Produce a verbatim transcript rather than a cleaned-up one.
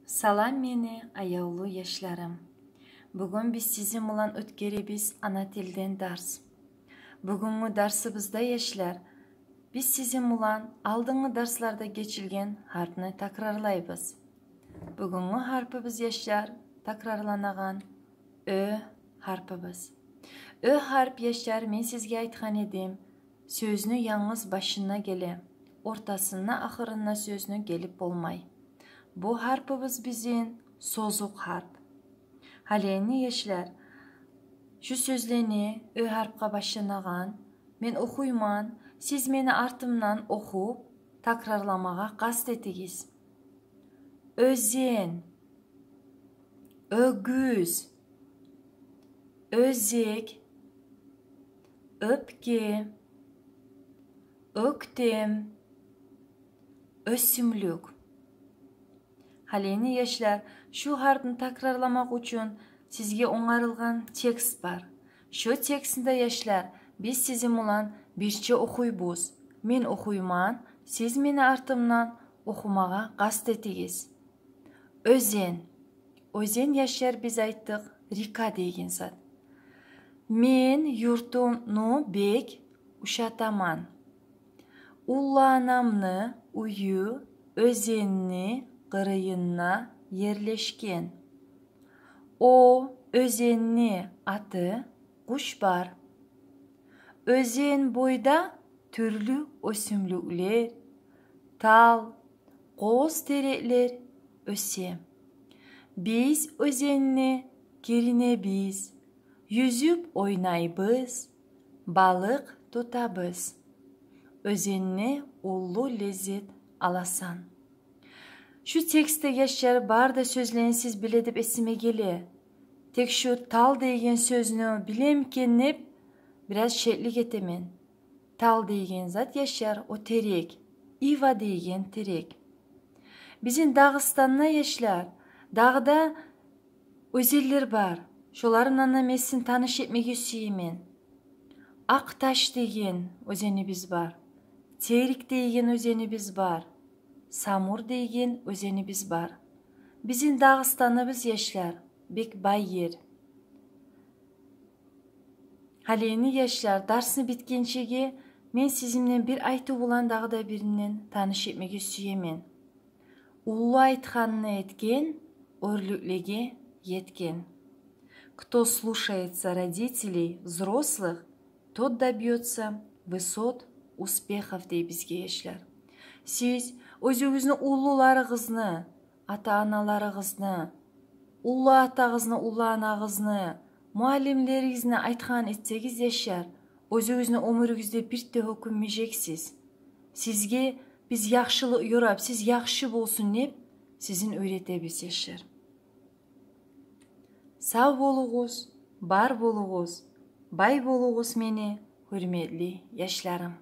Салам, мени аявлу яшларым. Бугюн биз сизин булан оьтгеребиз ана тилден дарс. Бугюнгю дарсыбызда, яшлар, биз сизин булан алдынгы дарсларда гечилген гьарпны такрарлайбыз. Бугюнгю гьарпыбыз, яшлар, такрарланагъан оь гьарпыбыз. Оь гьарп, яшлар, мен сизге айтгъан эдим, сёзню янгыз башына геле, ортасына, ахырына сёзню гелип болмай. Бу гьарпыбыз бизин созукъ гьарп. Гьали энни, яшлар, шу сёзлени оь гьарпгъа башланагъан мен охуйман, сиз мени артымдан охуп, такрарламагъа къаст этигиз. Оьзен, оьгюз, оьзек, оьпке, оьктем, оьсюмлюк. Гьали энни, яшлар, шу гьарпны такрарламакъ учун сизге онгарылгъан текст бар. Шо текстни де, яшлар, биз сизин булан бирче охуйбуз. Мен охуйман, сиз мени артымдан охумагъа къаст этигиз. Оьзен. Оьзен, яшлар, биз айтдыкъ, река деген зат. Мен юртумну бек ушатаман. Уллу анамны уьюн оьзенни къырыйында ерлешген. О оьзенни аты Къушбар. Оьзен бойда тюрлю оьсюмлюклер, тал, къоз тереклер оьсе. Биз оьзенни киринебиз, юзюп ойнайбыз, балыкъ тутабыз. Оьзенни уллу леззет аласан. Шу текстдеги, яшлар, бары да сёзлени сиз биле деп эсиме геле. Тек шу тал деген сёзню билемикен деп бираз шеклик этемен. Тал деген зат, яшлар, о терек. Ива деген терек. Бизин Дагъыстанда, яшлар, дагъы да оьзенлер бар. Шоларындан да мен сизин таныш этмеге сюемен. Акъташ деген оьзенибиз бар. Терик деген оьзенибиз бар. Самур деген оьзенибиз бар. Бизин Дагъыстаныбыз, яшлар, бек бай ер. Гьали энни, яшлар, дарсны битгенчеге мен сизин булан бир айтыв булан дагъы да биринден таныш этмеге сюемен. Уллу айтгъанны этген оьрлюклеге етген. Кто слушается родителей, взрослых, тот добьётся высот, успехов, дей бизге, яшлар. Сиз оьзюгюзню уллуларыгъызны, ата-аналарыгъызны, уллу атагъызны, уллу анагъызны, муаллимлеригизни айтгъанын этсегиз, яшлар, оьзюгюзню оьмюрюгюзде бир де гьёкюнмежексиз. Сизге биз яхшылыкъ ёрап, сиз яхшы болсун деп сизин уьйретебиз, яшлар. Сав болугъуз, бар болугъуз, бай болугъуз, мени гьюрметли яшларым.